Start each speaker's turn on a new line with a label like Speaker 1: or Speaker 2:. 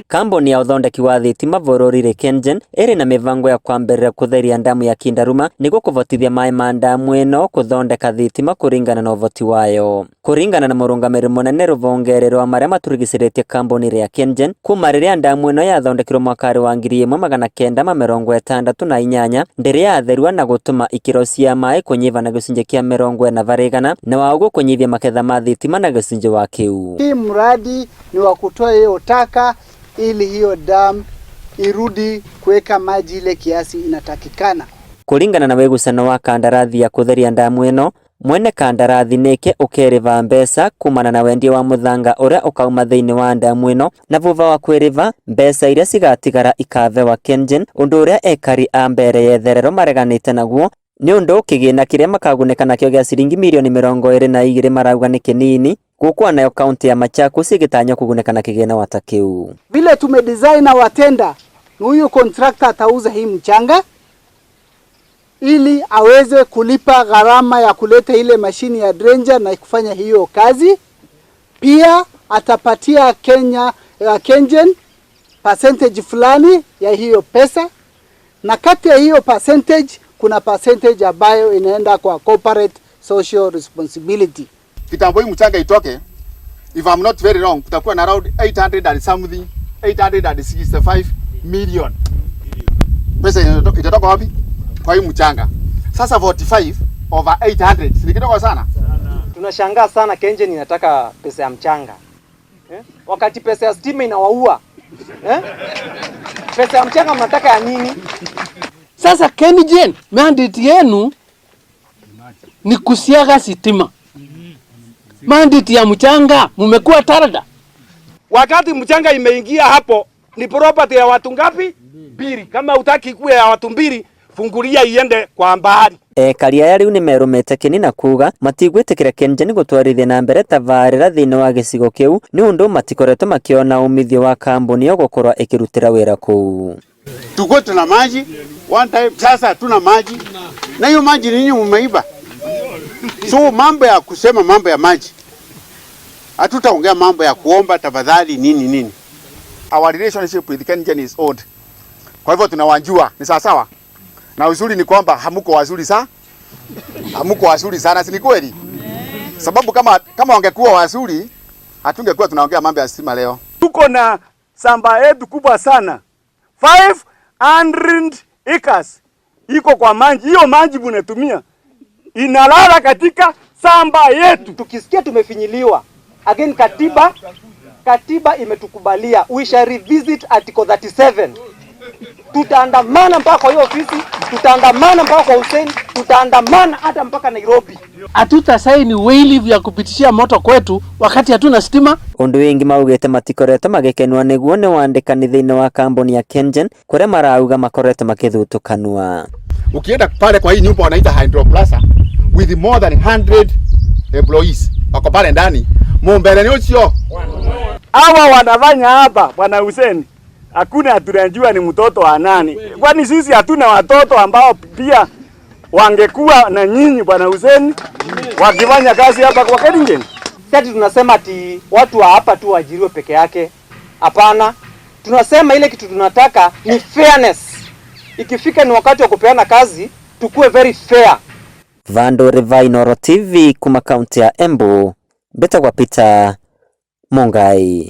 Speaker 1: Kambuni ya uthondeki wa thitima bururi-ri KenGen iri na mibango ya kwambiriria kutheria ndamu ya Kindaruma niguo kuvotithia maĩ ma ndamu ino kuthondeka thitima kuringana na uvoti wayo. Kuringana na murungamiri munene ruvongere rwa maria maturigiciritie kambuni ria KenGen, kuma riria ndamu ino yathondekirwo mwaka wa 1968 ndiri yatherua na gutuma ikiro cia maĩ kunyiva na gicunjĩ kia 40% na wa uguo kunyivia maketha ma thitima na gicunjĩ wa kiu.
Speaker 2: Hii mradi ni wa kutoa hiyo taka ili hiyo dam irudi kuweka maji ile kiasi inatakikana.
Speaker 1: Kuringana na wigucano wa kandarathi ya kutheria ndamu ino, mwene kandarathi nike ukiriva mbeca kumana na wendia wa muthanga uria ukauma thiini wa ndamu ino, na vutha wa kwiriva mbeca iria cigatigara ikavewa KenGen, undu uria ekari a mbere ya itherero mareganite naguo ni undu kigina kiria makagunĩka nakĩo gĩa ciringi mirioni 22 marauga nĩ kĩnini gukwa nayo kaunti ya Machakos igĩtanywo kugunĩka na kĩgĩna wata kĩu.
Speaker 2: Vile tumedesign our tender, ni huyu contractor atauza hii mchanga ili aweze kulipa gharama ya kuleta ile mashini ya dredger na kufanya hiyo kazi. Pia atapatia Kenya KenGen percentage fulani ya hiyo pesa, na kati ya hiyo percentage kuna percentage ambayo inaenda kwa corporate social responsibility.
Speaker 3: Kitambo hii mchanga itoke, if I'm not very wrong, kutakuwa na around 800 and something, 865 million. Pesa itatoka wapi? Kwa hii mchanga. Sasa 45 over 800, si kidogo sana?
Speaker 4: Tunashangaa sana KenGen inataka pesa ya mchanga, eh? Wakati pesa ya stima inawaua, eh? Pesa ya mchanga mnataka ya nini?
Speaker 5: Sasa KenGen, mandate yenu ni kusiaga sitima. Mandate ya mchanga mumekuwa tarada.
Speaker 6: Wakati mchanga imeingia hapo ni property ya watu ngapi? Mbili. Kama hutaki kuwe ya watu mbili, fungulia iende kwa bahari.
Speaker 1: Ekari aya riu nimerumite kini na kuga matigwitikira KenGen gutwarithia na mbere tabarira thiini wa gicigo kiu ni undu matikoretwo makiona umithio wa kambuni iyo gukorwo ikirutira wira kuu.
Speaker 3: Tuko tuna maji one time, sasa hatuna maji na hiyo maji ninyi mmeiba. So mambo ya kusema mambo ya maji, hatutaongea mambo ya kuomba tafadhali nini nini. Our relationship with KenGen is old. Kwa hivyo tunawajua, ni sawa sawa. Na uzuri ni kwamba hamuko wazuri sana. Hamuko wazuri sana, si ni kweli? Sababu kama wangekuwa wazuri, hatungekuwa tunaongea mambo ya stima leo.
Speaker 6: Tuko na samba yetu kubwa sana, 500 acres iko kwa maji. Hiyo maji munatumia inalala katika samba yetu.
Speaker 4: Tukisikia tumefinyiliwa, again katiba imetukubalia we shall revisit article 37. Tutaandamana mpaka kwa hiyo ofisi, tutaandamana mpaka kwa Hussein, tutaandamana hata mpaka Nairobi.
Speaker 5: Hatutasaini wayleave ya kupitishia moto kwetu wakati hatuna stima.
Speaker 1: Undu wingi maugite matikoretwo magikenwa niguo ni wandikani thiini wa kambuni ya KenGen kuria marauga makoretwo makithutukanua.
Speaker 3: Ukienda pale kwa hii nyumba wanaita Hydro Plaza with more than 100 employees wako pale ndani, mumbere ni ucio.
Speaker 6: Hawa wanafanya hapa bwana Hussein, hakuna tunajua ni mtoto wa nani, kwani sisi hatuna watoto ambao pia wangekuwa na nyinyi bwana Hussein wakifanya kazi hapa kwa KenGen?
Speaker 4: Si ati tunasema ati watu wa hapa tu waajiriwe peke yake. Hapana, tunasema ile kitu tunataka ni fairness. Ikifika ni wakati wa kupeana kazi, tukue very fair.
Speaker 1: Vandu Riva, Inooro TV kuma kaunti ya Embu, mbetagwa Peter Mungai.